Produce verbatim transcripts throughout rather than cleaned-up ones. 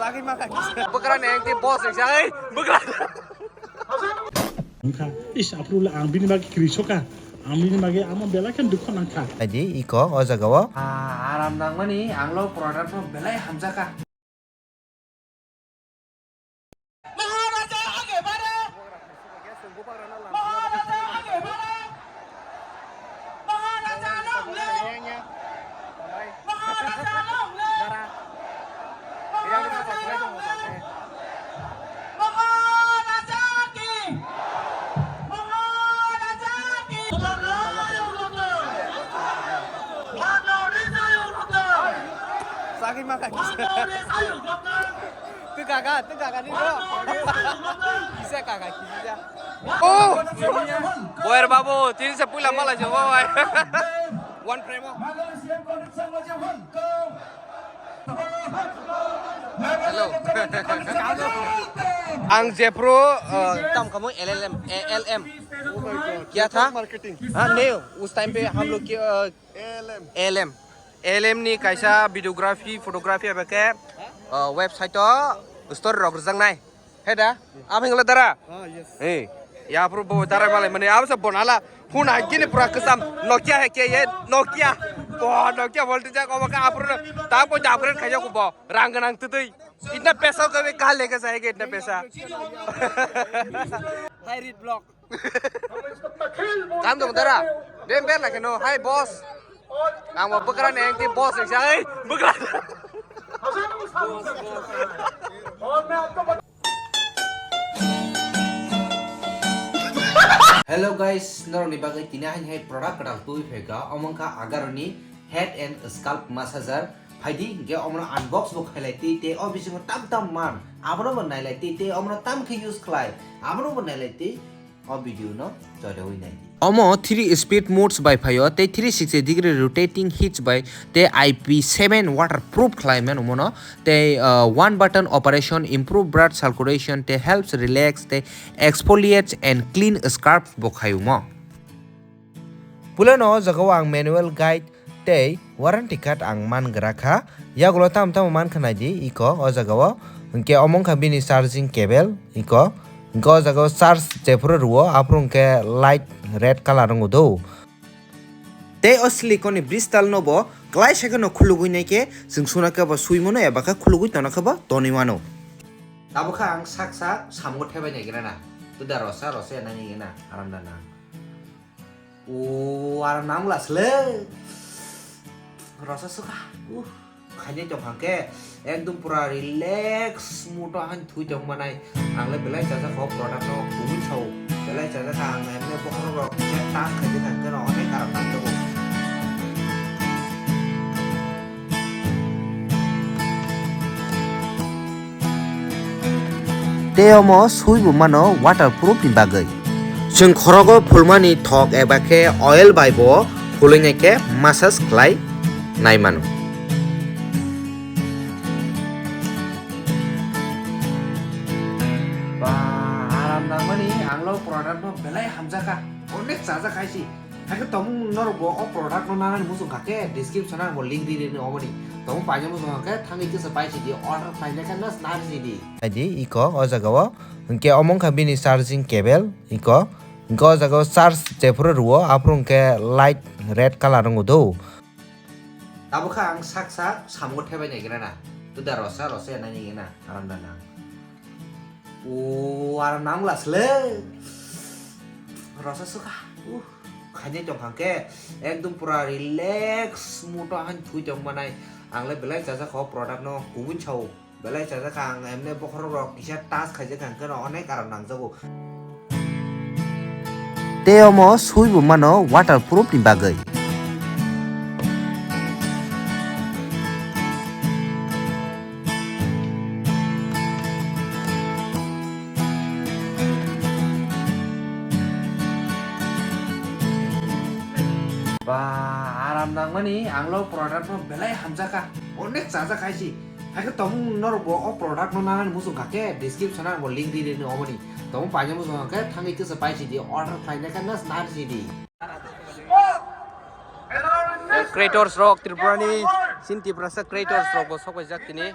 Bwkra ni engti boss ringsa, ei, bwkra. Wngkha, is, aphuru le ang bini bagwi kwrwi soka. Ang bini bagwi amo belai khe dukho nangkha. Adi iko o jaga o. Ah, aram nangmani, ang lo product no belai hamjakha. Sagwi maka kisa. Tu kaka, tu kaka ni bro. Kisa kaka, kisa. Oh! Boyer babu, tini se puila mala je, oh, ai. One frame, oh. Hello. Ang Jepro, uh, tam kamu L L M, A L M. Kya tha? Marketing. Ha, nahi, us time pe hum log ki, uh, L M. L M. L M ni kaisa videography, photography eba khe, uh, website o story rok rwjaknai. He da? Abhing le dara? Ah, yes. Hey, ya pro bo dara malai mani, abo se bonala phone hai kini pura kesam Nokia hai ke ye, Nokia. Bo Nokia volti jak obo ka apro ta bo upgrade khayo ko bo. Rang nang tutui. Itna paisa ko bhi kaha leke jayega itna paisa? High read block. Kam dong dara. Dem ber lake no. Hi boss. Ang bo bwkra ni engti boss ringsa, ei, bwkra. Hello guys, norokni bagwi tini haini hai product kwtal twi phaikha, omo wngkha Agaro ni head and scalp massager. Phaidi hinkhe omono unbox bo khailai twi tei o bisingo tam tam man abono bo nailai twi tei omono tam khe use khlai abono bo nailai twi. O video no jorawi nai di. Omo three speed modes bai phaio tei three sixty degree rotating hitch bai tei I P seven waterproof khlai mano mono tei, uh, one button operation, improve blood circulation tei helps relax tei exfoliates and clean scalp bo khaio mo. Puilano o jaga o ang manual guide tei warranty card ang man gra kha. Yagulo tamo tamo man kha nai di, iko o jaga o. Hinkhe omo wngkha bini charging cable, iko. Hinkhe o jaga o charge jephuru rwo, aphuru hinkhe light red colour wngo do. Tei o silicon ni bristol no bo klai sai kheno khulugwi nai khe, chwng suna khe bo swi mano eba khe khulugwi tongna khe bo tonwi mano. Tabukha ang sak sak samungo thebai nai gra na. Twda rosa rosa ya nai gra na, aram da na. O, aram nang la sle. Rosa suka. Uh, khainai tong hang khe ekdom pura relax mood o han thui tong manai. Ang le belai chajak kho product no kubui sao. Belai chajak kha ang emne bokhorok rok kisa tang khaijak kha khe no onek aram nang jago. Tei omo swibo mano waterproof ni bagwi. Chwng khorogo phulmani thok eba khe oil bai bo phulwi nai khe massage khlai nai mano. Ba, aram nangmani ang lo product no belai hamjakha, onek chajak hai si. Hakhe tongmung norok bo o product no nanani muchung kha khe description o ang bo link ri ri ni omo ni. Tongmung paina muchung kha khe thangwi kisa pai si di, order khlai nai khe nas nari si di. Adi iko o jaga o, hinkhe omo wngkha bini charging cable, iko, hinkhe o jaga o charge jephuru rwo, aphuru hinkhe light red colour wngo do. Tabukha ang sak sak samungo thebai nai gra na, twda rosa rosa ya nai nai na, aram da na. O, aram nang la sle. Rosa suka. Uh, khainai tong hang khe ekdom pura relax mood o han thui tong manai. Ang le belai chajak kho product no kubui sao. Belai chajak kha ang emne bokhorok rok kisa touch khaijak kha hwnkhe no onek aram nang jago. Tei omo swibo mano waterproof ni bagwi. Ba, aram nangmani ang lo product no belai hamjakha, onek chajak hai si. Hakhe tongmung norok bo o product no nanani muchung kha khe description o ang bo link ri ri ni omo ni. Tongmung paina muchung kha khe thangwi kisa pai si di, order khlai nai khe nas nari si di. Creators rok Tripura ni, sin Tiprasa creators rok bo sok paijak tini.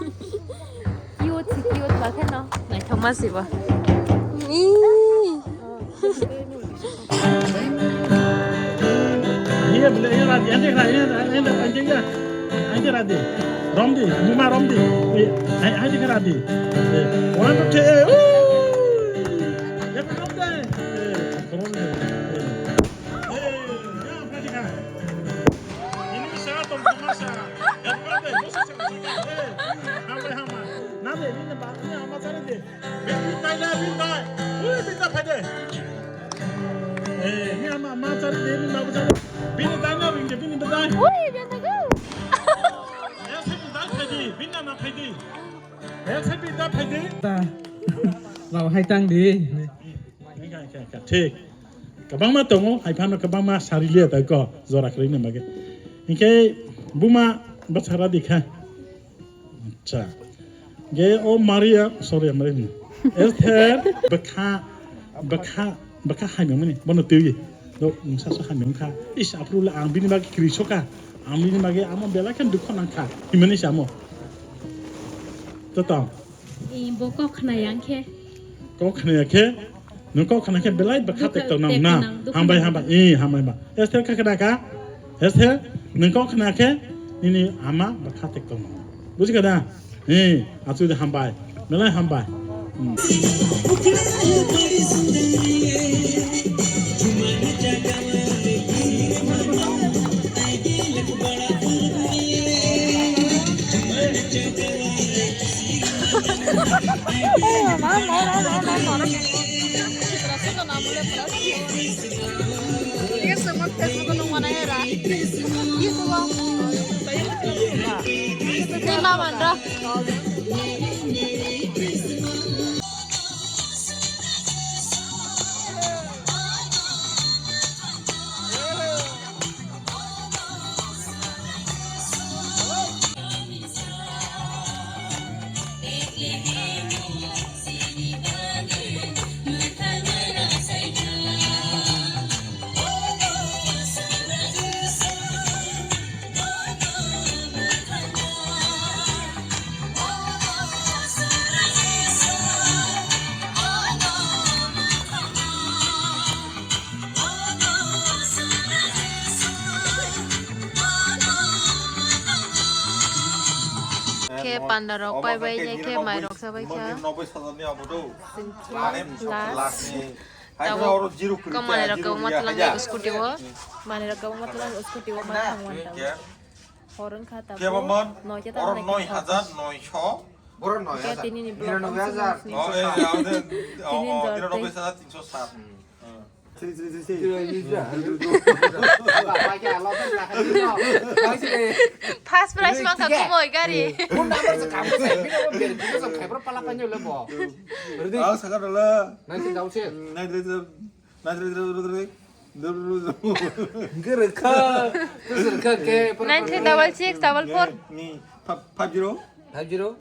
Cute si cute ba kheno. Naithokma si bo. Iya, bela, iya, radi, ante kena, iya, ante, ante, iya, ante radi. Romdi, muma romdi. Iya, hai, hai, kena radi. Eh, one, two, three, eh, woo! Iya, romdi. Eh, romdi. Eh. Eh, iya, ante kena. Ini bisa, tong, tong, masa. Iya, romdi, masa, masa, masa. Eh, hambai, hambai. Nade, ini, ini, ama cari deh. Bini tai da, bini tai. Ui, bini tai phai de. Eh, ni ama, ma chari de, bini babu chari. Bini tai na ring de, bini tai. Ui, bini tai go. Eh, sai bini tai phai de, bini na phai de. Eh, sai bini tai phai de. Ta. Rao hai tang di. Thik. Kabangma tongo, hai phano kabangma sari liya ta ko, jora kri ni mage. Inke buma bachara dikha. Acha. Ge o Maria, sorry, Maria ni. Esther, bwkha, bwkha, bwkha hamya mani, bono twi. Do, mungsa so hamya wngkha. Is, aphuru le ang bini bagwi kri soka. Ang bini bagwi amo belai khe dukho nangkha. Himani samo. To tong. Eh, bo kok khna yang khe. Kok khna yang khe. Nwng kok khna khe belai bwkha tek tong nang na. Hambai, hambai. Eh, hambai ba. Esther kha khna kha. Esther, nwng kok khna khe nini ama bwkha tek tong nang. Buji kha da? Eh, achu de hambai. Belai hambai. Hmm. Khe panda rok pai bai ya khe mai rok sa bai kha. Noboi sajani abo do. Last. Last ni. Hai oro zero kuri. Kamani rok kau matlang scooty o. Mani rok kau matlang scooty o ma thang wan ta. Horong kha ta. Khe bo man. Noita ta. Oro noi hajar noisho. Boro noi hajar. Tini ni blog. Niranoboi hajar. Oh, eh, niranoboi hajar tinsho sat. Three, three, three, three. First prize mang kha kumoi gari. Phone number se kam se, bini number beri, bini se khai pro pala panyo le bo. Ready? Ah, sakar dala. Nine three double six. Nine three three, nine three three three three. Gere kha. Gere kha ke. Nine three double six double four. Ni, five, five zero. Five zero.